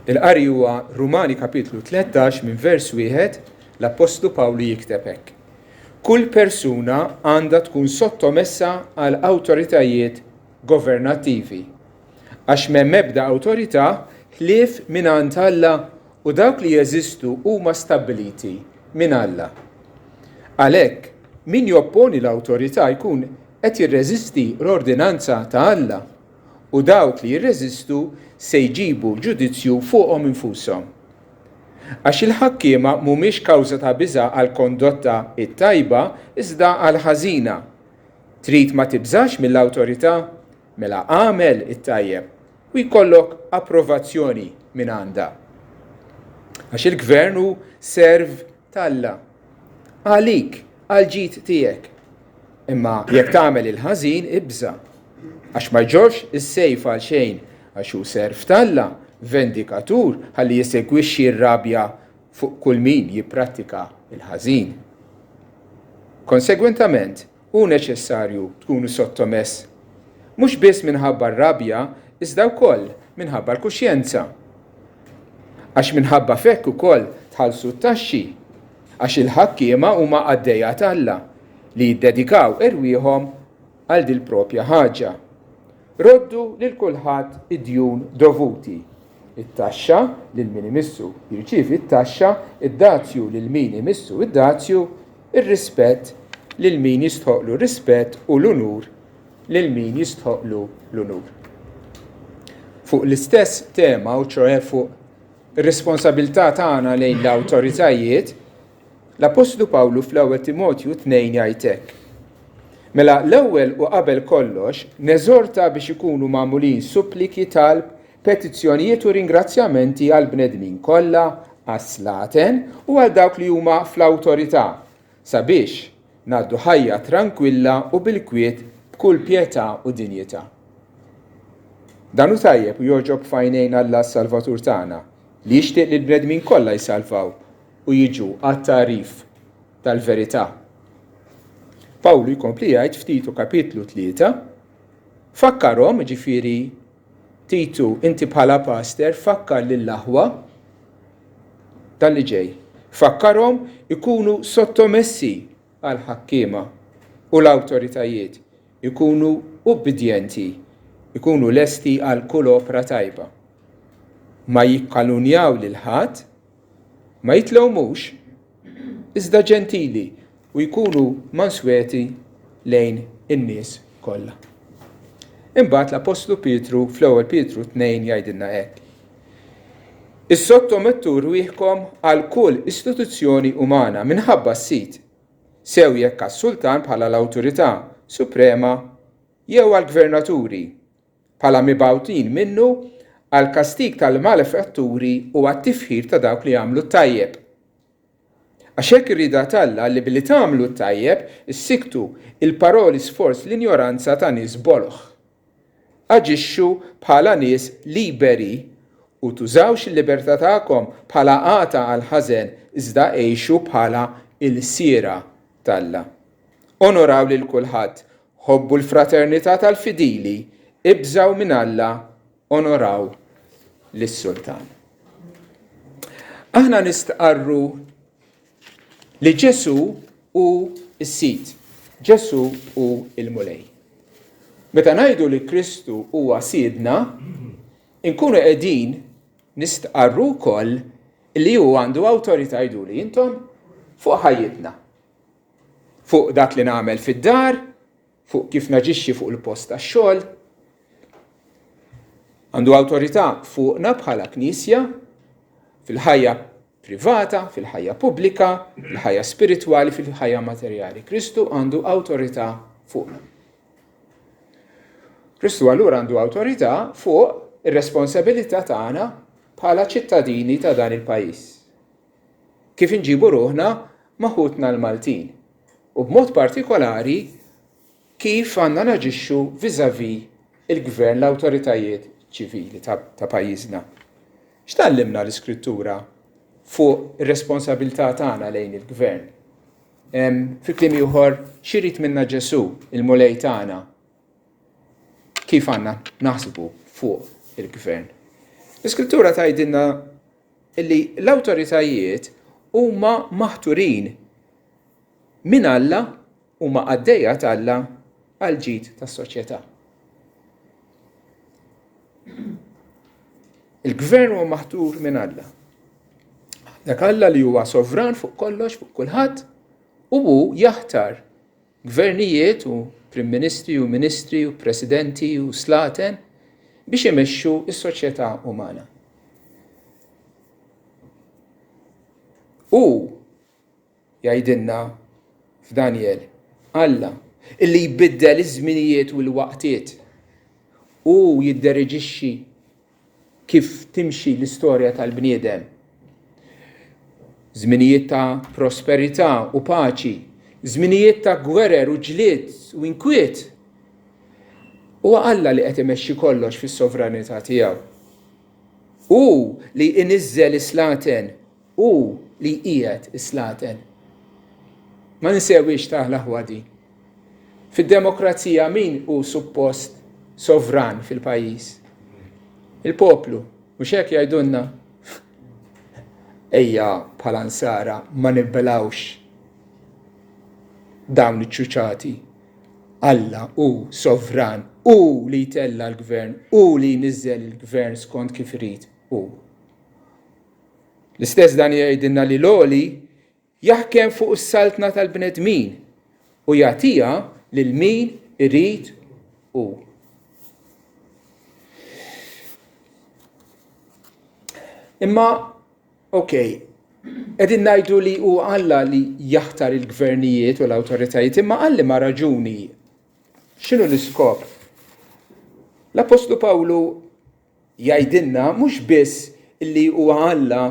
Il-qari huwa Rumani kapitlu 13 minn vers wieħed l-Appostlu Pawlu jikteb hekk. Kull persuna għandha tkun sottomessa għal awtoritajiet governattivi, għax m'hemm ebda awtorità ħlief mingħand Alla u dawk li jeżistu huma stabbiliti minn Alla. Għalhekk, min jopponi l-awtorità jkun qed jirreżisti l-ordinanza ta' Alla u dawk li jirreżistu se jġibu l-ġudizzju fuqhom infushom. Għax il-ħakkiema mhumiex kawża ta' biża' għall-kondotta t-tajba iżda għall-ħażina. Trid ma tibżax mill-awtorità? Mela agħmel it-tajjeb u jkollok approvazzjoni mingħandha. Għax il-gvern hu serv t'Alla. Għalik, għall-ġid tiegħek. Imma jekk tagħmel il-ħażin ibża', għax ma jġorrx is-sejf għal xejn, għax hu serv t'Alla, vendikatur ħalli jesegwixxi r-rabja fuq kull min jipprattika l-ħażin. Konsegwentament, hu neċessarju tkunu sottomess, mhux biss minħabba r-rabja iżda wkoll minħabba l-kuxjenza. Għax minħabba f'hekk ukoll tħallsu t-taxxi, għax il-ħakkiema huma qaddejja t'Alla, li jiddedikaw erwieħhom għal dil-propja ħaġa. Roddu lil kulħadd id-djun dovuti, it-taxxa lil min imissu jirċievi t-taxxa, id-dazju lil min imissu d-dazju, ir-rispett lil min jistħoqqlu r-rispett u l-unur lil min jistħoqqlu l-unur. Fuq l-istess tema, u ċoe fuq ir-responsabilità tagħna lejn l-awtoritajiet, l-Appostlu Pawlu fl-ewwel Timotju 2 jgħid hekk. Mela l-ewwel u qabel kollox neżorta biex ikunu magħmulin suppliki, talb, petizzjonijiet u ringrazzjamenti għall-bnedmin kollha, għas-slaten u għal dawk li huma fl-awtorità, sabiex ngħaddu ħajja trankwilla u bil-kwiet b'kull pjetà u dinjità. Dan hu tajjeb u jogħġob f'għajnejn Alla s-Salvatur tagħna, li jixtieq li l-bnedmin kollha jsalvaw u jiġu għat-tagħrif tal-verità. Pawlu jkompli jgħid f'Titu kapitlu 3, fakkarhom, ġifieri Titu, inti bħala pastor fakkar lill-aħwa dan li ġej. Fakkarhom ikunu sottomessi għall-ħakkiema u l-awtoritajiet, ikunu ubbidjenti, ikunu lesti għal kull opra tajba. Ma jikkalunjaw lil ħadd, ma jitlewmux, iżda ġentili u jkunu mansweti lejn in-nies kollha. Imbagħad l-Appostlu Pietru fl-ewwel Pietru 2 jgħidilna hekk. Issottomettu rwieħkom għal kull istituzzjoni umana minħabba s-Sid, sew jekk għas-sultan bħala l-awtorità suprema jew għall-gvernaturi bħala mibgħutin minnu għall-kastig tal-malefatturi u għat-tifħir ta' dawk li jagħmlu t-tajjeb. Għax hekk ir-rieda t'Alla li billi tagħmlu t-tajjeb issikktu l-paroli sforz l-injoranza ta' nies boloh. Aġixxu bħala nies liberi u tużawx il-libertà tagħkom bħala għata għall-ħażen iżda għixu bħala ilsiera t'Alla. Onoraw lil kulħadd, ħobbu l-fraternità tal-fidili, ibżgħu minn Alla, onoraw lis-sultan. Aħna nistqarru li Ġesù hu s-Sid, Ġesù hu l-Mulej. Meta ngħidu li Kristu huwa Sidna, inkunu qegħdin nistqarru wkoll li hu għandu awtorità jgħiduli intom fuq ħajjitna. Fuq dak li nagħmel fid-dar, fuq kif naġixxi fuq il-post tax-xogħol. Għandu awtorità fuqna bħala Knisja fil-ħajja privata, fil-ħajja pubblika, fil-ħajja spiritwali, fil-ħajja materjali. Kristu għandu awtorità fuqna. Kristu allura għandu awtorità fuq ir-responsabilità tagħna bħala ċittadini ta' dan il-pajjiż. Kif inġibu ruħna ma' ħutna l-Maltin. U b'mod partikolari kif għandna naġixxu vis-à-vis il-gvern, l-awtoritajiet ċivili ta', ta pajjiżna. X'tgħallimna l-Iskrittura fuq ir-responsabilità tagħna lejn il-gvern? Fi kliem ieħor, x'irid minna Ġesù, il-Mulej tagħna? Kif għandna naħsbu fuq il-gvern? L-Iskrittura tgħidilna li l-awtoritajiet huma maħturin minn Alla huma qaddejja t'Alla għall-ġid tas-soċjetà. Il-gvern huwa maħtur minn Alla. Dak Alla li huwa sovran fuq kollox, fuq kulħadd, u hu jaħtar gvernijiet u prim ministri u ministri u presidenti u slaten biex imexxu s-soċjetà umana. U Jgħidilna f'Danjel, Alla, illi jbiddel iż-żminijiet u l-waqtiet, hu jidderiġixxi kif timxi l-istorja tal-bniedem. Żminijiet ta' prosperità u paċi, żminijiet ta' gwerer u ġlied u inkwiet. Huwa Alla li qed imexxi kollox fis-sovranità tiegħu. Hu li iniżżel is-slaten Hu li jqiegħed is-slaten. Ma ninsewhiex ta' l-aħwa din. Fid-demokrazija min hu suppost sovran fil-pajjiż? Il-poplu. Mhux hekk jgħidulna? Ejja bħala nsara ma nibbelgħux dawn iċ-ċuċati. Alla hu sovran, hu li jtella' l-gvern, hu li jniżżel il-gvern skont kif irid hu. L-istess dan jgħidilna li l-Għoli jaħkem fuq is-saltna tal-bnedmin u jagħtiha lil min irid hu. Imma, ok, qegħdin ngħidu li hu Alla li jaħtar il-gvernijiet u l-awtoritajiet, imma għal liema raġuni? X'inhu l-iskop? L-Appostlu Pawlu Jgħidilna mhux biss li huwa Alla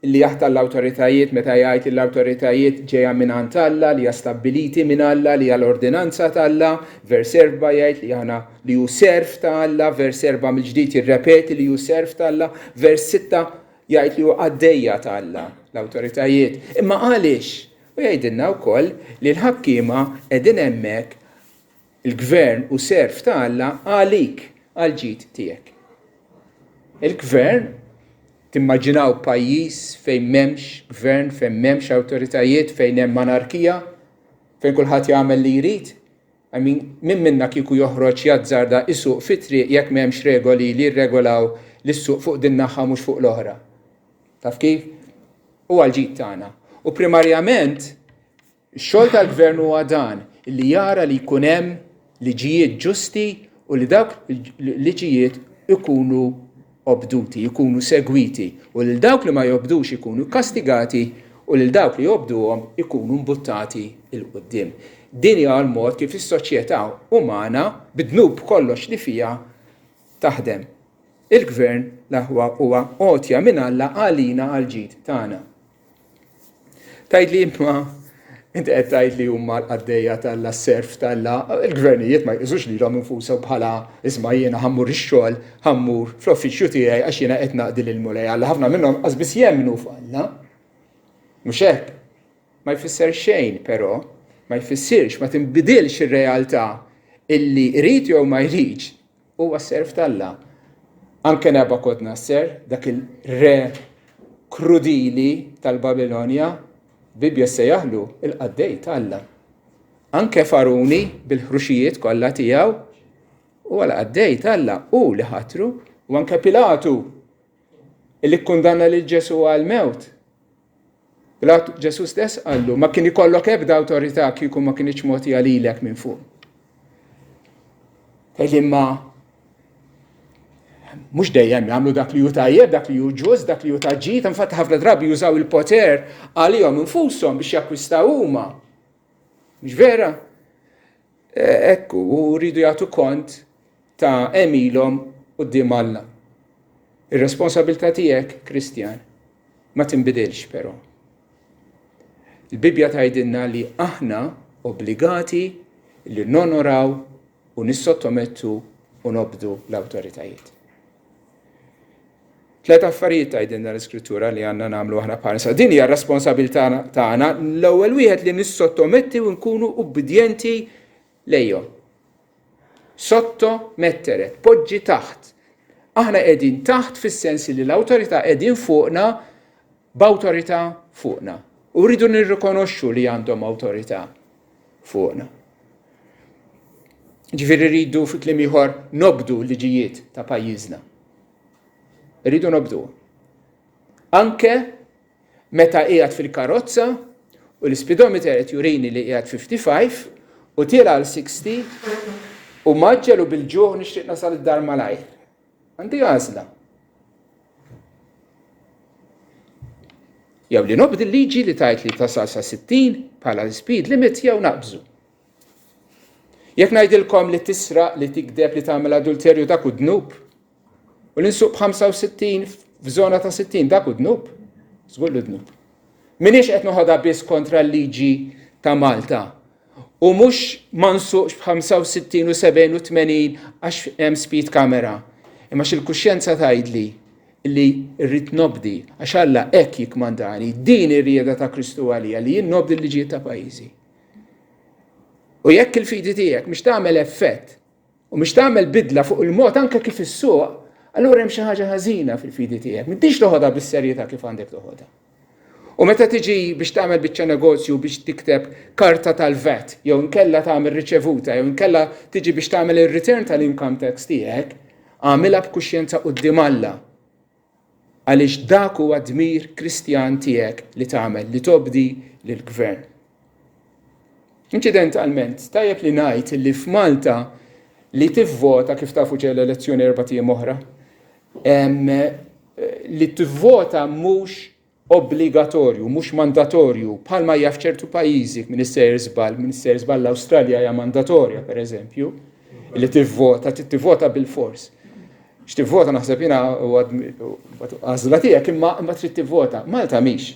li jaħtar l-awtoritajiet meta jgħid li l-awtoritajiet ġejja mingħand Alla, li hija stabbiliti minn Alla, li hija l-ordinanza t'Alla, vers 4 jgħid li aħna li hu serv ta' Alla, vers 4 mill-ġdid jirrepeti li hu serv ta' Alla, vers 6 jgħid li hu qaddejja ta' Alla, l-awtoritajiet. Imma għaliex? U jgħidilna wkoll li l-ħakkiema qegħdin hemmhekk Il-gvern hu serv ta' Alla għalik, għall-ġid tiegħek. Il-gvern, timmaġinaw pajjiż fejn m'hemmx gvern, fejn m'hemmx awtoritajiet, fejn hemm anarkija, fejn kulħadd jagħmel li jrid? I mean, min minna kieku joħroġ jazzarda isuq fit-triq jekk m'hemmx regoli li jirregolaw li ssuq fuq din naħa mhux fuq l-oħra? Taf kif? Hu għall-ġid tagħna. U primarjament Ix-xogħol tal-Gvern huwa dan, li jara li jkun hemm liġijiet ġusti u li dawk il-liġijiet ikunu obduti, ikunu segwiti u lil dawk li ma jobdux ikunu kkastigati u lil dawk li jobduhom ikunu mbuttati 'l quddiem. Din hija l-mod kif is-soċjetà umana, bid-dnub b'kollox li fiha, taħdem. Il-Gvern, l-aħwa, huwa għotja minn Alla għalina għall-ġid tagħna. Tgħidli imma inti qed tgħid li huma l-qaddejja t'Alla, s-serf t'Alla, il-gvernijiet ma jqisux lilhom infushom bħala isma' jiena ħa mmur ix-xogħol, ħa mmur fl-uffiċċju tiegħi għax jiena qed naqdi lill-Mulej Alla. Ħafna minnhom qas biss jemmnu f'Alla. Mhux hekk? Ma jfisser xejn però, ma jfissirx, ma tinbidilx ir-realtà illi jrid jew ma jridx Huwa s-serv t'Alla. Anke Nabukodnassar, dak il-re krudili tal-Babilonja, Bibbja ssejjaħlu il-qaddej t'Alla. Anke Faruni bil-ħruxijiet kollha tiegħu huwa l-qaddej t'Alla, hu li ħatru, u anke Pilatu li kkundanna lil Ġesù għall-mewt. Pilatu, Ġesù stess qallu, ma kien ikollok ebda awtorità kieku ma kinitx mogħtija lilek minn fuq. Tgħid imma mhux dejjem jagħmlu dak li hu tajjeb, dak li hu ġust, dak li hu ta' ġid, infatti ħafna drabi jużaw il-poter għalihom infushom biex jakkwistaw huma. Mhux vera? E, ekku, u rridu jagħtu kont ta' għemilhom quddiem Alla. Ir-responsabilità tiegħek, Kristjan, ma tinbidilx però. Il-Bibbja tgħidilna li aħna obbligati li nonoraw u nissottomettu u nobdu l-awtoritajiet. Tlet affarijiet tgħidilna l-Iskrittura li għandna nagħmlu aħna bħala nisa. Din hija r-responsabilità tagħna l-ewwel wieħed li nissottometti u nkunu ubbidjenti lejhom. Sottomettere, tpoġġi taħt. Aħna qegħdin taħt fis-sens li l-awtorità qegħdin fuqna b'awtorità fuqna. U rridu nirrikonoxxu li għandhom awtorità fuqna. Ġifieri rridu fi kliem ieħor nobdu l-liġijiet ta' pajjiżna. Rridu nobdu. Anke meta qiegħed fil-karozza u l-speedometer qed jurini li qiegħed 55 u tiela għal 60 u maġġel u bil-ġuħ nixtieq nasal id-dar malajr. Għandi għażla. Jew li nobdi l-liġi li tajt li tasal sa 60 bħala l-speed limit jew naqbżu. Jekk ngħidilkom li tisraq, li tikdeb, li tagħmel adulterju dak u dnub, u li nsuq b'65 f'żona ta' 60 dak u dnub, żgur li dnub. Minix qed noħodha biss kontra l-liġi ta' Malta. U mhux ma nsuqx b'65 u 70 u 80 għax hemm speed camera. Imma xil-kuxjenza tgħidli li rrid nobdi għax Alla hekk jikkmandani, din ir-rieda ta' Kristu għalija li jien nobdi l-liġijiet ta' pajjiżi. U jekk il-fidi tiegħek mhix tagħmel effett u mhix tagħmel bidla fuq il-mod anke kif issuq, allura hemm xi ħaġa ħażina fil-fidi tiegħek. M'intix toħodha bis-serjetà kif għandek toħodha. U meta tiġi biex tagħmel biċċa negozju biex tikteb karta tal-VAT, jew inkella tagħmel riċevuta, jew inkella tiġi biex tagħmel ir-return tal-income tax tiegħek, agħmilha b'kuxjenza quddiem Alla. Għaliex dak huwa dmir Kristjan tiegħek li tagħmel, li tobdi lill-gvern. Inċidentalment, tajjeb li ngħid li f'Malta li tivvota kif tafu ġej l-elezzjoni erbat ijiem oħra, li tivvota mhux obbligatorju, mhux mandatorju, bħalma hija f'ċertu pajjiżi, min issejjer żball, min issejjer żball l-Awstralja hija mandatorja, per eżempju, li tivvota, tivvota bil-fors. X'tivvota naħseb jiena għażla tiegħek imma imma trid tivvota. Malta mhix.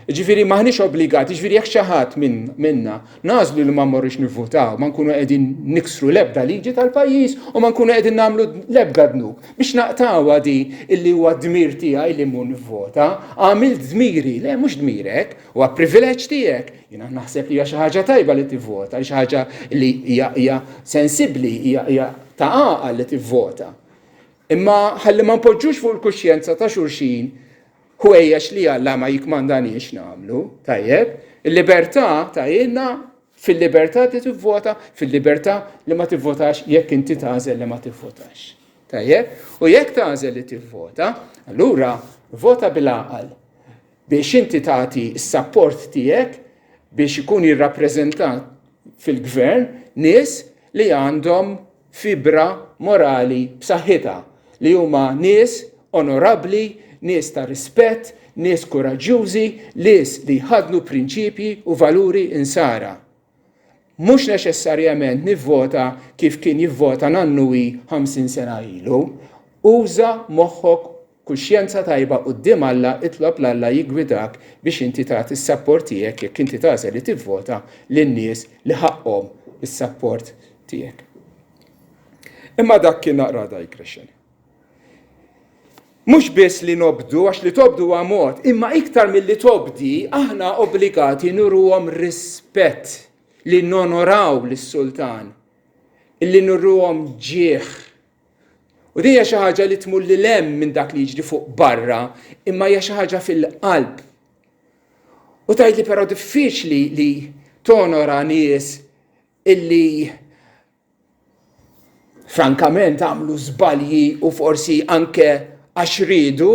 Ġifieri maħniex obbligati, ġifieri jekk xi ħadd minna nagħżlu li ma mmorrux nivvutaw, ma nkunu qegħdin niksru l-ebda liġi tal-pajjiż u ma nkunu qegħdin nagħmlu l-ebda dnub. Biex naqtgħuha din illi huwa dmir tiegħi li mmur nivvota, għamilt dmiri, le mhux dmirek, huwa privileġġ tiegħek. Jiena naħseb li hija xi ħaġa tajba li tivvota, li xi ħaġa li hija sensibbli, hija ta' għaqal li tivvota. Imma ħalli ma npoġġux fuq il-kuxjenza ta' xulxin ħwejjeġ li Alla ma jikkmandaniex nagħmlu, tajjeb? Il-libertà tajilna fil-libertà li tivvota, fil-libertà li ma tivvotax jekk inti tagħżel li ma tivvotax. Tajjeb? U jekk tagħżel li tivvota, allura vota bil-għaqal biex inti tagħti s-sapport tiegħek biex ikun jirrappreżentat fil-gvern nies li għandhom fibra morali b'saħħitha, li huma nies onorabbli, nies ta' rispett, nies kuraġġjużi, nies li jħaddnu prinċipji u valuri Insara. Mhux neċessarjament nivvota kif kien jivvota nannuwi 50 sena ilu. Uża moħħok kuxjenza tajba quddiem Alla itlob 'l Alla jiggwidak biex inti tagħti s-sapport tiegħek jekk inti tagħżel li tivvota lin-nies li ħaqqhom is-sapport tiegħek. Imma dak kien naqra digression. Mhux biss li nobdu, għax li tobdu huwa mod, imma iktar milli tobdi, aħna obbligati nuruhom rispett li nonoraw lis-sultan, li nuruhom ġieħ U din hija xi ħaġa li tmur lil hemm minn dak li jiġri fuq barra, imma hija xi ħaġa fil-qalb. U tgħidli però diffiċli li tonora nies illi frankament għamlu żbalji u forsi anke għax riedu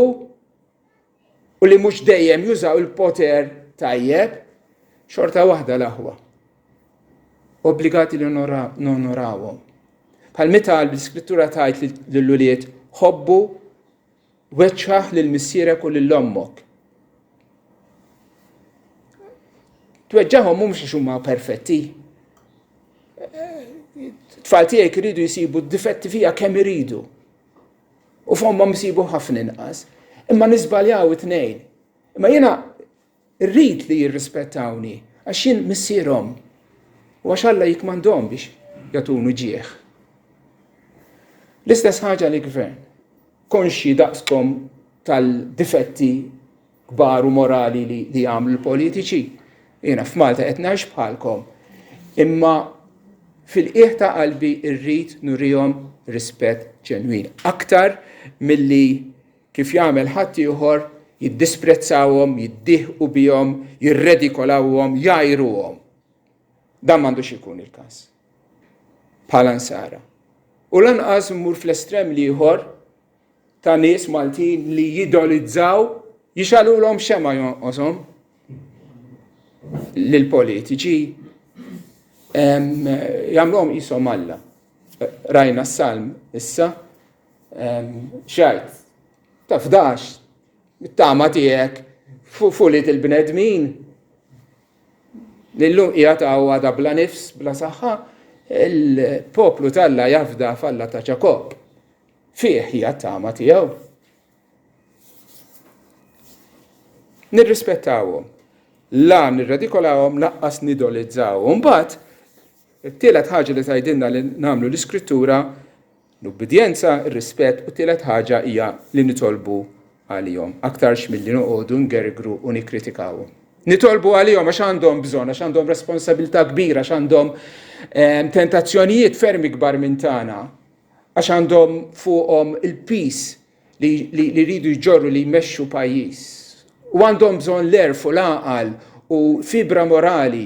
u li mhux dejjem jużaw il-poter tajjeb, xorta waħda l-aħwa. Obbligati li nonorawhom. Bħal meta l-iskrittura tgħid lill-ulied ħobbu weċċaħ lil missierek u lil ommok. Tweġġahom mhux għax huma perfetti. Tfal tiegħek iridu jsibu d-difetti fija kemm iridu. U f'ommhom jsibu ħafna inqas. Imma niżbaljaw it-tnejn. Imma jiena rrid li jirrispettawni għax jien missierhom u għax Alla jikmandhom biex jagħtunu ġieħ. L-istess ħaġa li gvern. Konxji daqskom tal-difetti kbar u morali li, li jagħmlu l-politiċi. Jiena f'Malta qed ngħix bħalkom. Imma Fil-qiegħ ta' qalbi rrid nurihom rispett ġenwin. Aktar milli kif jagħmel ħaddieħor jiddisprezzawhom, jiddieħqu bihom, jirredikolawhom, jgħajruhom. Dan m'għandux ikun il-każ. Bħala nsara. U lanqas mmur fl-estrem l-ieħor ta' nies Maltin li jidolizzaw, jixalulhom xema jonqoshom lill-politiċi jagħmluhom qishom Alla. Rajna s-salm issa, xajt, tafdax, it-tama tiegħek fuq il-bnedmin li llum qiegħed hawn għada bla nifs, bla saħħa, il-poplu t'Alla jafda f'Alla ta' Ġakobb. Fih hija t-tama tiegħu. Nirrispettawhom. La nirredikolawhom laqqas nidolizzawhom. Mbagħad, it-tielet ħaġa li tgħidilna li nagħmlu l-Iskrittura, l-ubbidjenza, ir-rispett, u t-tielet ħaġa hija li nitolbu għalihom, aktarx milli noqogħdu ngergru u nikkritikawhom. Nitolbu għalihom għax għandhom bżonn, għax għandhom responsabilità kbira, għax għandhom ehm, tentazzjonijiet ferm ikbar minn tagħna, għax għandhom fuqhom il-pis li, li, li jridu jġorru li jmexxu pajjiż. U għandhom bżonn l-erf u l-għaqal u fibra morali,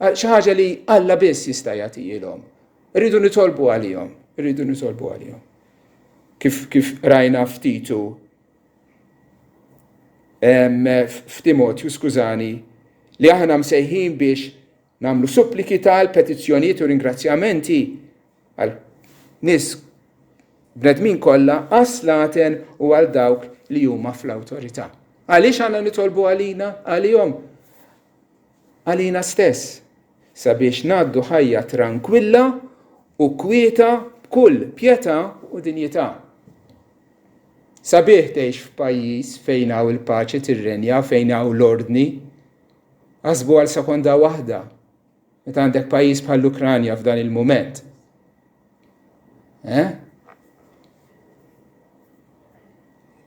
xi ħaġa li Alla biss jista' jagħtihilhom. Irridu nitolbu għalihom, irridu nitolbu għalihom. Kif, kif rajna f'Titu f'Timotju, skużani, li aħna msejħin biex nagħmlu suppliki tal petizzjonijiet u ringrazzjamenti għal nies bnedmin kollha għas-slaten u għal dawk li huma fl-awtorità. Għaliex għandna nitolbu għalina għalihom? Għalina stess, sabiex ngħaddu ħajja trankwilla u kwieta b'kull pjetà u dinjità. Sabiħ tgħix f'pajjiż fejn hawn il-paċi tirrenja, fejn hawn l-ordni. Aħsbu għal sekonda waħda meta għandek pajjiż bħall-Ukranja f'dan il-mument. Eh?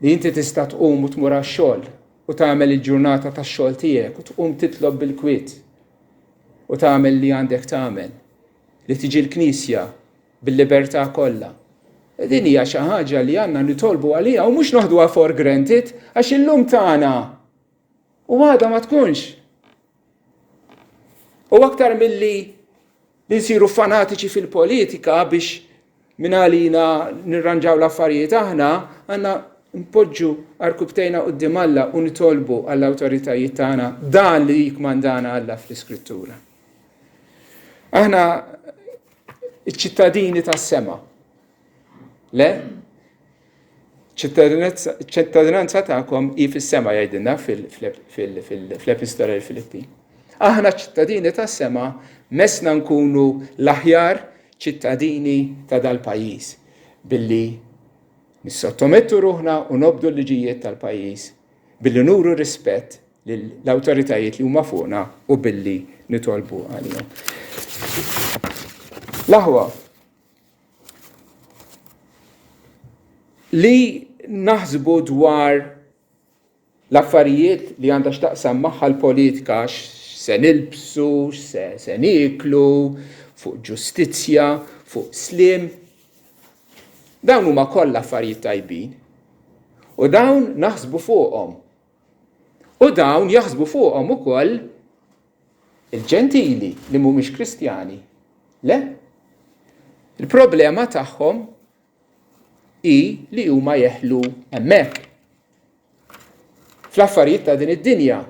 Li inti tista' tqum u tmur għax-xogħol u tagħmel il-ġurnata tax-xogħol tiegħek u tqum titlob bil-kwiet u tagħmel li għandek tagħmel. Li tiġi l-knisja bil-libertà kollha. Din hija xi ħaġa li għandna nitolbu għaliha u mhux noħduha for granted għax illum tagħna u għada ma tkunx. U aktar milli li nsiru fanatiċi fil-politika biex minn għalina nirranġaw l-affarijiet aħna, għandna npoġġu arkubtejna quddiem Alla u nitolbu għall-awtoritajiet tagħna dan li jikmandana Alla fl-Iskrittura. Aħna iċ-ċittadini tas-sema. Le? ċittadinanza tagħkom hi fis-sema jgħidilna fl-Epistola l-Filippi. Aħna ċittadini tas-sema mesna nkunu l-aħjar ċittadini ta' dal-pajjiż billi nissottomettu ruħna u nobdu l-liġijiet tal-pajjiż billi nuru rispett lill-awtoritajiet li huma fuqna u billi nitolbu għalihom. L-aħwa, Li naħsbu dwar l-affarijiet li għandha x'taqsam magħha l-politika, x'se nilbsu, x'se nieklu, fuq ġustizzja, fuq sliem. Dawn huma kollha affarijiet tajbin. U dawn naħsbu fuqhom. U dawn jaħsbu fuqhom ukoll il-ġentili li mhumiex Kristjani. Le. Il-problema tagħhom hi li huma jeħlu hemmhekk. Fl-affarijiet ta' din id-dinja.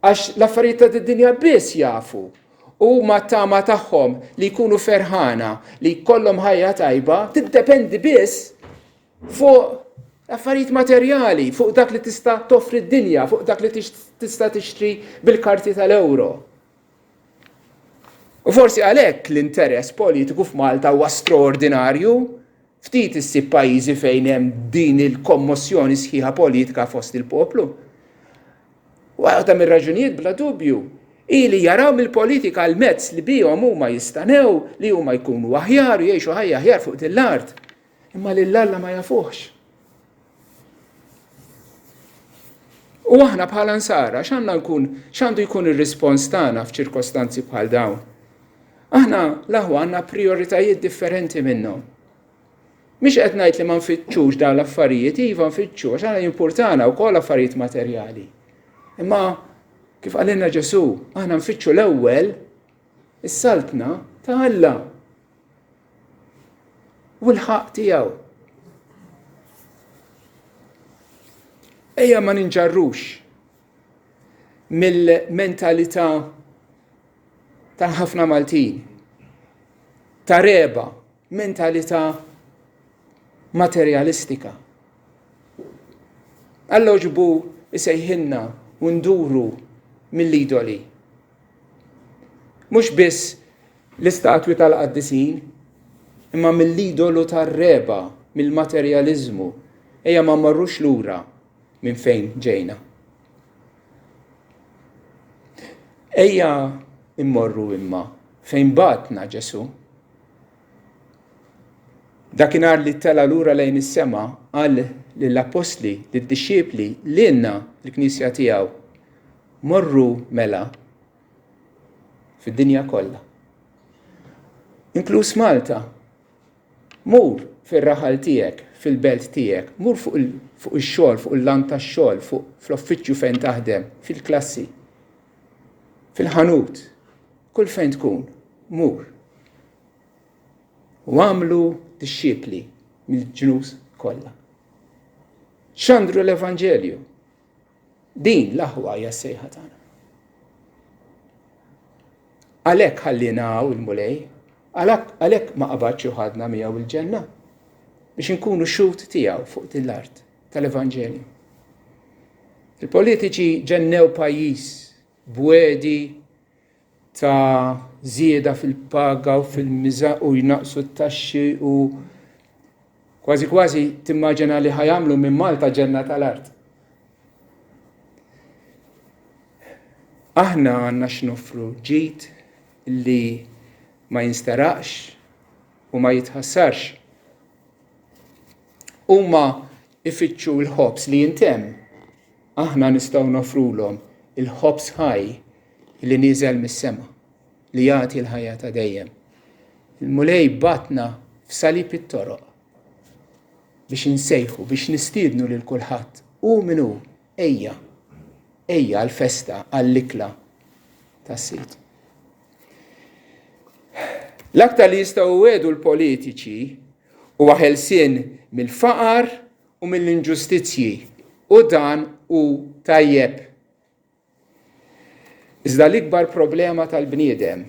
Għax l-affarijiet ta' din id-dinja biss jafu. Huma tama tagħhom li jkunu ferħana, li jkollhom ħajja tajba, tiddependi biss fuq affarijiet materjali, fuq dak li tista' toffri d-dinja, fuq dak li tista' tixtri bil-karti tal-euro. U forsi għalhekk l-interess politiku f'Malta huwa straordinarju, ftit issib pajjiżi fejn hemm din il-kommossjoni sħiħa politika fost il-poplu. Waħda mir-raġunijiet bla dubju hi li jaraw mill-politika l-mezz li bihom huma jistanew li huma jkunu aħjar u jgħixu ħajja aħjar fuq din l-art. Imma lil Alla ma jafuhx. U aħna bħala nsara x'għandna nkun x'għandu jkun ir-rispons tagħna f'ċirkostanzi bħal dawn? Aħna l-aħwa għandna prioritajiet differenti minnhom. Mhix qed ngħid li ma nfittxux dawn l-affarijiet, iva nfittxu, għax aħna jimpurtana wkoll affarijiet materjali. Imma kif qalilna Ġesù, aħna nfittxu l-ewwel is-saltna ta' Alla u l-ħaqq tiegħu. Ejja ma ninġarrux mill-mentalità ta' ħafna Maltin, ta' reba, mentalità materjalistika. Alla oġbu isejħilna u nduru mill-idoli. Mhux biss l-istatwi tal-qaddisin, imma mill-idolu tar-reba, mill-materjaliżmu. Ejja ma mmorrux lura minn fejn ġejna. Ejja immorru imma fejn batna Ġesu. Dakinhar li tela lura lejn is-sema qal lill-appostli, lid-dixxipli, lilna l-Knisja tiegħu, morru mela fid-dinja kollha. Inkluż Malta. Mur fir-raħal tiegħek, fil-belt tiegħek, mur fuq ix-xogħol, fuq il-lant tax-xogħol, fuq fl-uffiċċju fejn taħdem, fil-klassi, fil-ħanut, kull fejn tkun, mur. U għamlu dixxipli mill-ġnus kollha. Xandru l-Evanġelju. Din l-aħwa hija s-sejħa tagħna. Għalhekk ħallina hawn il-Mulej, għalhekk ma qabadx u ħadna miegħu il-ġenna biex inkunu xhud tiegħu fuq din l-art tal-Evanġelju. Il-politiċi ġennew pajjiż b'wegħdi ta' żieda fil-paga u fil-miża u jnaqsu t-taxxi u kważi kważi timmaġina li ħajamlu minn Malta ġenna tal-art. Aħna għandna x'noffru ġid li ma jinsteraqx u ma jitħassarx. Huma ifittxu l-ħobż li jintemm. Aħna nistgħu noffrulhom il-ħobż ħaj li nieżel mis-sema, li jagħti l-ħajja ta' dejjem. Il-Mulej bagħatna f'salib it-toroq biex insejħu, biex nistiednu lil kulħadd, hu min hu, ejja, ejja għall-festa, għall-ikla tas-Sid. L-aktar li jistgħu jwiegħdu l-politiċi huwa ħelsien mill-faqar u mill-inġustizzji u dan hu tajjeb. Iżda l-ikbar problema tal-bniedem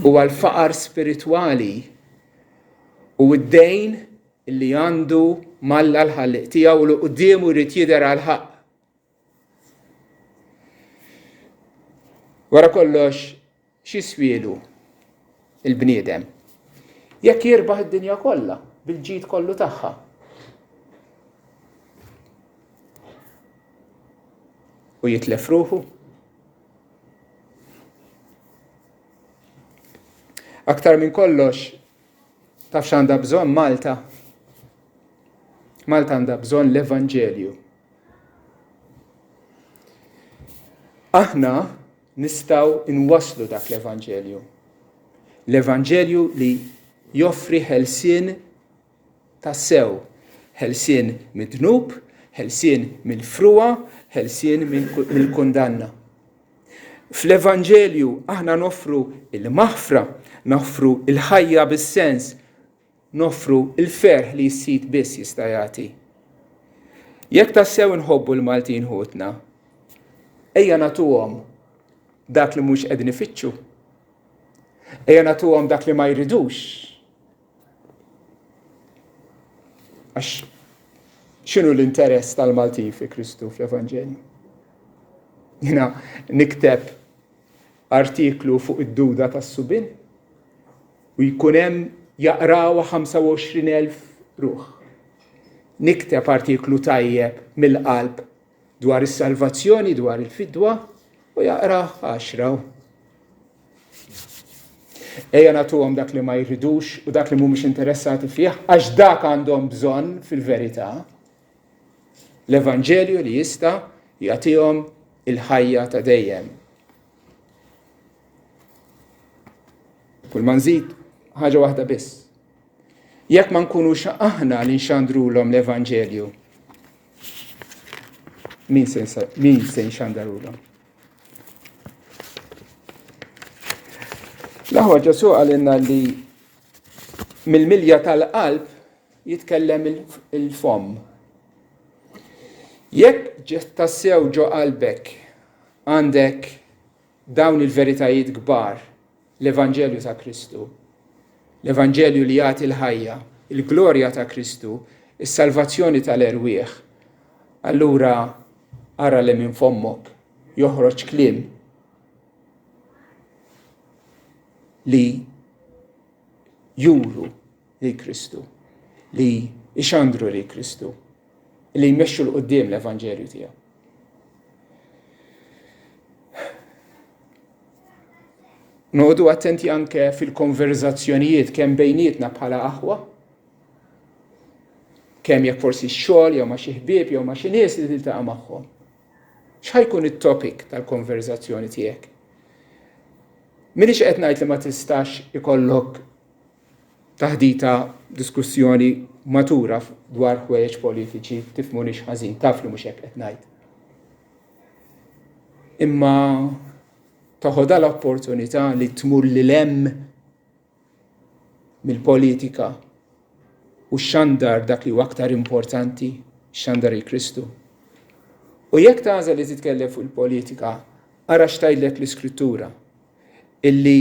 huwa l-faqar spiritwali u d-dejn li għandu m'Alla l-Ħallieq tiegħu u li quddiemu jrid jidher għall-ħaqq. Wara kollox, x'jiswielu l-bniedem jekk jirbaħ id-dinja kollha bil-ġid kollu tagħha? U jitlef ruħu? Aktar minn kollox, taf x'għandha bżonn Malta? Malta għandha bżonn l-Evanġelju. Aħna nistgħu nwasslu dak l-Evanġelju. L-Evanġelju li joffri ħelsien tassew, ħelsien mid-dnub, ħelsien mill-frugħa, ħelsien mill-kundanna. Fl-Evanġelju aħna noffru il-maħfra, noffru il-ħajja bis-sens, Noffru l-ferħ li s-Sid biss jista' jagħti. Jekk tassew inħobbu l-Maltin ħutna, ejja nagħtuhom dak li mhux qegħdin ifittxu. Ejja nagħtuhom dak li ma jridux. Għax x'inhu l-interess tal-Maltin fi Kristu fl-Evanġelju? Jiena nikteb artiklu fuq id-duda tas-subien u jkun hemm jaqrawha 25,000 ruħ. Nikteb artiklu tajjeb mill-qalb dwar is-salvazzjoni, dwar il-fidwa u jaqrah għaxra. Ejja nagħtuhom dak li ma jridux u dak li mhumiex interessati fih għax dak għandhom bżonn fil-verità. L-Evanġelju li jista' jagħtihom il-ħajja ta' dejjem. Kull ma nżid ħaġa waħda biss. Jekk ma nkunux aħna li nxandrulhom l-Evanġelju, min se min se nxandarulhom? L-aħwa Ġesu għalinna li mill-milja tal-qalb jitkellem il-fomm. Jekk tassew ġo qalbek għandek dawn il-veritajiet kbar, l-Evanġelju ta' Kristu, l-Evanġelju li jagħti l-ħajja, il-glorja ta' Kristu, is-salvazzjoni tal-erwieħ, allura ara li minn fommok joħroġ kliem li juru lil Kristu, li jxandru lil Kristu, li jmexxu 'l quddiem l-Evanġelju tiegħu. Noqogħdu attenti anke fil-konverzazzjonijiet kemm bejnietna bħala aħwa, kemm jekk forsi x-xogħol jew ma' xi ħbieb jew ma' xi nies li tiltaqa' magħhom. X'ħajkun it-topic tal-konverzazzjoni tiegħek? Minix qed ngħid li ma tistax ikollok taħdita, diskussjoni matura dwar ħwejjeġ politiċi, tifhmunix ħażin, taf li mhux hekk qed ngħid. Imma toħodha l-opportunità li tmur lil hemm mill-politika u xandar dak li huwa aktar importanti, xandar il-Kristu. U jekk tagħżel li titkellem fuq il-politika, ara x'tgħidlek l-Iskrittura illi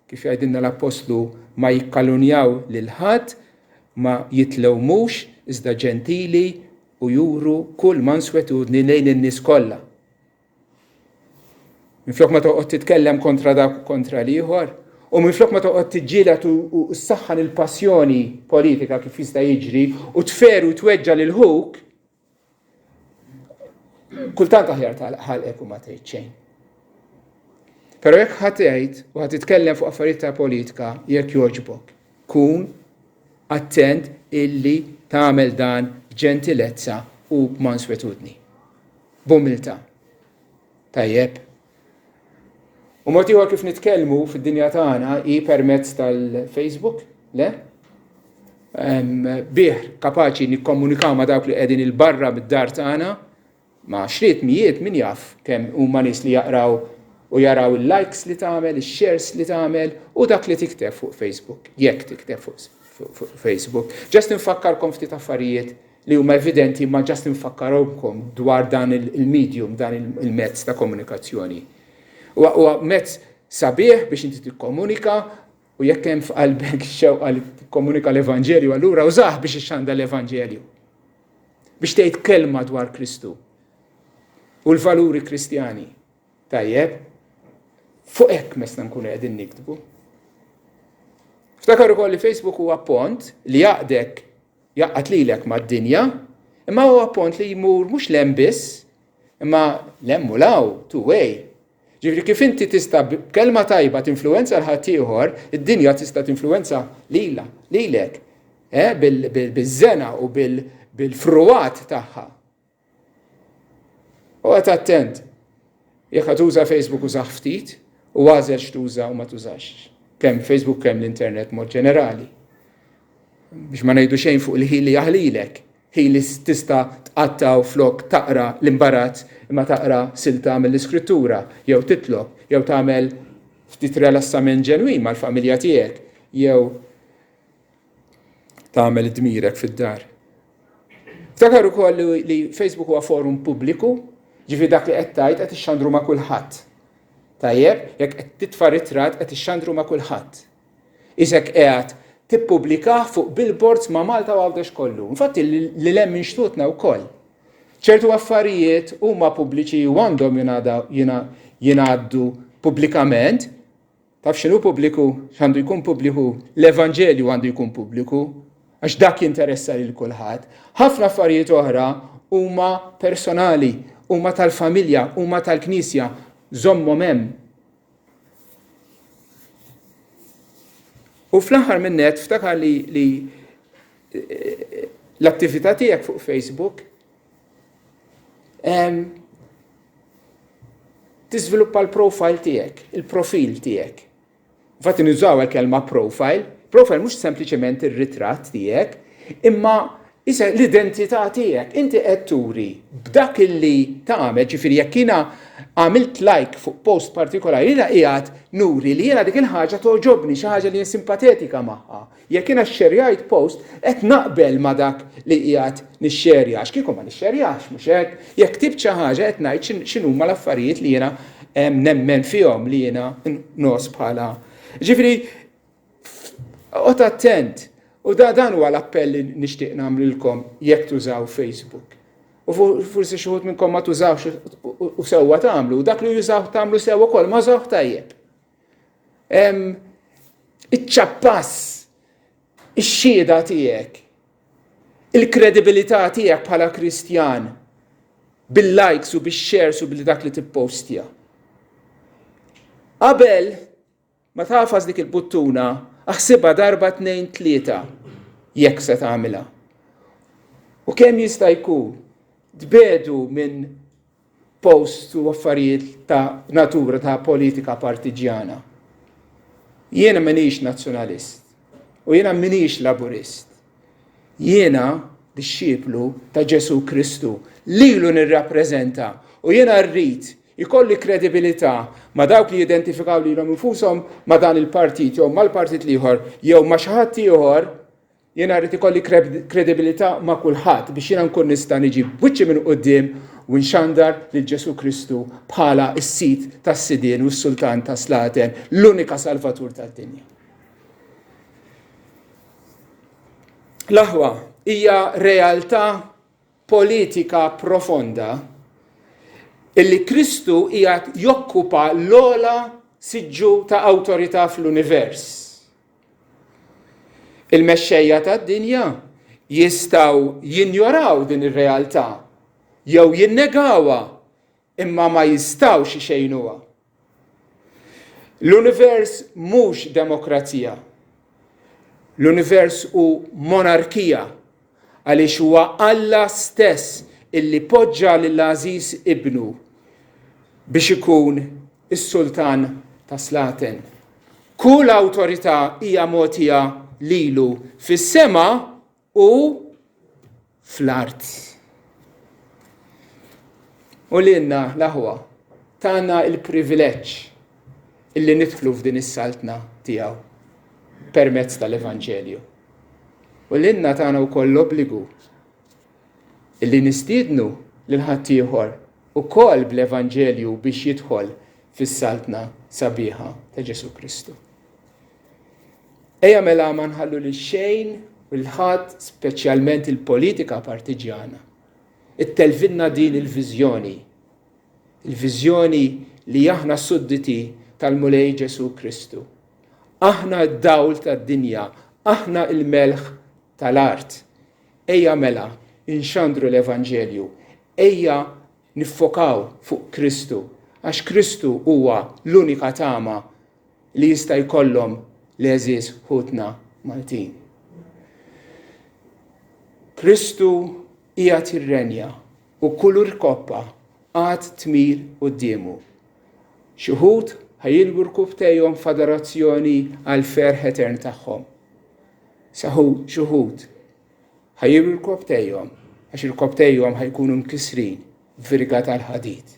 Kif jgħidilna l-Appostlu, ma jikkalunjaw lil ħadd, ma jitlewmux, iżda ġentili u juru kull manswetudni lejn in-nies kollha. Minflok ma toqgħod titkellem kontra dak u kontra l-ieħor, u minflok ma toqgħod tiġġieled u ssaħħan il-passjoni politika kif jista' jiġri u tferu tweġġa' lil ħuk, Kultant aħjar tagħlaq ħalqek u ma tgħid xejn. Però jekk ħa tgħid u ħa titkellem fuq affarijiet ta' politika, jekk jogħġbok, kun attent illi tagħmel dan b'ġentilezza u b'manswetudni. B'umiltà. Tajjeb. U mod ieħor kif nitkellmu fid-dinja tagħna hi permezz tal-Facebook, le? Bih kapaċi nikkomunikaw ma' dawk li qegħdin il-barra mid-dar tagħna, ma' xriet mijiet min jaf kemm huma nies li jaqraw u jaraw il-likes li tagħmel, ix-shares li tagħmel u dak li tikteb fuq Facebook, jekk tikteb fuq Facebook. Ġast infakkarkom ftit affarijiet li huma evidenti imma just infakkarhomkom dwar dan il-medium, dan il-mezz ta' komunikazzjoni. Huwa mezz sabiħ biex inti tikkomunika u jekk hemm f'qalbek xewqa li tikkomunika l-Evanġelju, allura użah biex ixxanda l-Evanġelju. Biex tgħid kelma dwar Kristu u l-valuri Kristjani. Tajjeb, fuq hekk mesna nkunu qegħdin niktbu. Ftakar ukoll li Facebook huwa pont li jaqdek Jgħaqqad lilek mad-dinja, imma huwa pont li jmur mhux 'l hemm biss, imma 'l hemm u 'l hawn, two way. Ġifieri kif inti tista' b'kelma tajba tinfluwenza 'l ħaddieħor, id-dinja tista' tinfluwenza lilha, lilek, eh, biż-żena u bil-frugħat tagħha. Oqgħod attent. Jekk tuża Facebook użah ftit u għażel x'tuża u ma tużax. Kemm Facebook kemm l-internet mod ġenerali. Biex ma ngħidu xejn fuq il-ħin li jaħlilek, ħin li tista' tqattaw flok taqra l-imbarazz imma taqra silta mill-iskrittura jew titlob jew tagħmel ftit rilassament ġenwin mal-familja tiegħek jew tagħmel dmirek fid-dar. Ftakar ukoll li Facebook huwa forum pubbliku, ġifi dak li qed tgħid qed ixxandru ma' kulħadd. Tajjeb, jekk qed titfa' ritratt qed ixxandru ma' kulħadd. Isek qiegħed tippubblikah fuq billboards ma' Malta u Għawdex kollu. Infatti li hemm minn xtutna wkoll. Ċertu affarijiet huma pubbliċi u għandhom jingħaddu pubblikament, Taf x'inhu pubbliku? X'għandu jkun pubbliku? L-Evanġelju għandu jkun pubbliku, għax dak jinteressa lil kulħadd. Ħafna affarijiet oħra huma personali, huma tal-familja, huma tal-Knisja, żommhom hemm. U fl-aħħar minn nett ftakar li, li eh, l-attività tiegħek fuq Facebook Tiżviluppa l-profile tiegħek, il-profil tiegħek. Infatti nużaw il-kelma profile. Profile mhux sempliċement ir-ritratt tiegħek, imma isa l-identità tiegħek. Inti qed turi b'dak illi tagħmel, ġifieri jekk jiena għamilt like fuq post partikolari, jiena qiegħed nuri li jiena dik il-ħaġa togħġobni, xi ħaġa li jien simpatetika magħha. Jekk jiena xxerjajt post, qed naqbel ma' dak li qiegħed nixxerja, għax kieku ma nixxerjax, mhux hekk? Jekk ktibt xi ħaġa qed ngħid x'inhuma l-affarijiet li jiena nemmen fihom li jiena ngħożż bħala. Ġifieri, oqgħod attent. U da dan huwa l-appell li nixtieq nagħmlilkom jekk tużaw Facebook. U forsi xi wħud minnkom ma tużawx u sewwa tagħmlu, u dak li jużaw tagħmlu sewwa wkoll ma użawh tajjeb. Iċ-ċappas ix-xhieda tiegħek, il-kredibilità tiegħek bħala Kristjan bil-likes u bix-shares u bil dak li tippostja. Qabel ma tagħfas dik il-buttuna, aħsibha darba tnejn tlieta jekk se tagħmilha. U kemm jista' jkun tbedu minn posts u affarijiet ta' natura ta' politika partiġjana. Jiena m'iniex nazzjonalist u jiena m'iniex laburist. Jiena dixxiplu ta' Ġesù Kristu, lilu nirrappreżenta u jiena rrid ikolli kredibilità ma' dawk li jidentifikaw lilhom infushom ma' dan il-partit jew mal-partit l-ieħor jew ma' xi ħadd ieħor. Jiena rrid ikolli kredibilità ma' kulħadd biex jiena nkun nista' niġi b'wiċċi minn quddiem u nxandar lil Ġesù Kristu bħala s-Sid tas-sidien u s-Sultan tas-slaten, l-unika Salvatur tad-dinja. L-aħwa hija realtà politika profonda illi Kristu qiegħed jokkupa l-ogħla siġġu ta' awtorità fl-univers. Il-mexxejja tad-dinja jistgħu jinjoraw din ir-realtà jew jinnegawha imma ma jistgħux ixejnuha. L-univers mhux demokrazija. L-univers hu monarkija għaliex huwa Alla stess illi poġġa lill-għażiż Ibnu biex ikun is-sultan ta' slaten. Kull awtorità hija mogħtija lilu fis-sema u fl-art. U lilna l-aħwa tana l-privileġġ illi nidħlu f'din is-saltna tiegħu permezz tal-Evanġelju. U lilna tana wkoll l-obbligu illi nistiednu lil ħaddieħor ukoll bl-Evanġelju biex jidħol fis-saltna sabiħa ta' Ġesù Kristu. Ejja mela ma nħallu lil xejn u lil ħadd, speċjalment il-politika partiġjana, ittelfinna din il-viżjoni. Il-viżjoni li aħna sudditi tal-Mulej Ġesù Kristu. Aħna d-dawl tad-dinja, aħna il-melħ tal-art. Ejja mela inxandru l-Evanġelju, ejja niffokaw fuq Kristu, għax Kristu huwa l-unika tama li jista' jkollhom l-għeżież ħutna Maltin. Kristu qiegħed jirrenja u kull irkoppa għad tmil quddiemu. Xi wħud ħa jilwu rkubbtejhom f'adorazzjoni għall-ferħ etern tagħhom. Saħu xi wħud ħa jilwu rkubbtejhom għax irkopptejhom ħa jkunu mkissrin b'virga tal-ħadid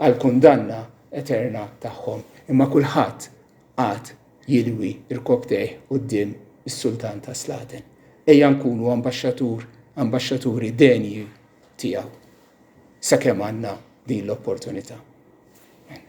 għall-kundanna eterna tagħhom. Imma kulħadd għad jilwi rkopptejh quddiem is-Sultan tas-Slaten. Ejja nkunu ambaxxatur, ambaxxaturi denji tiegħu sakemm għandna din l-opportunità. Amen.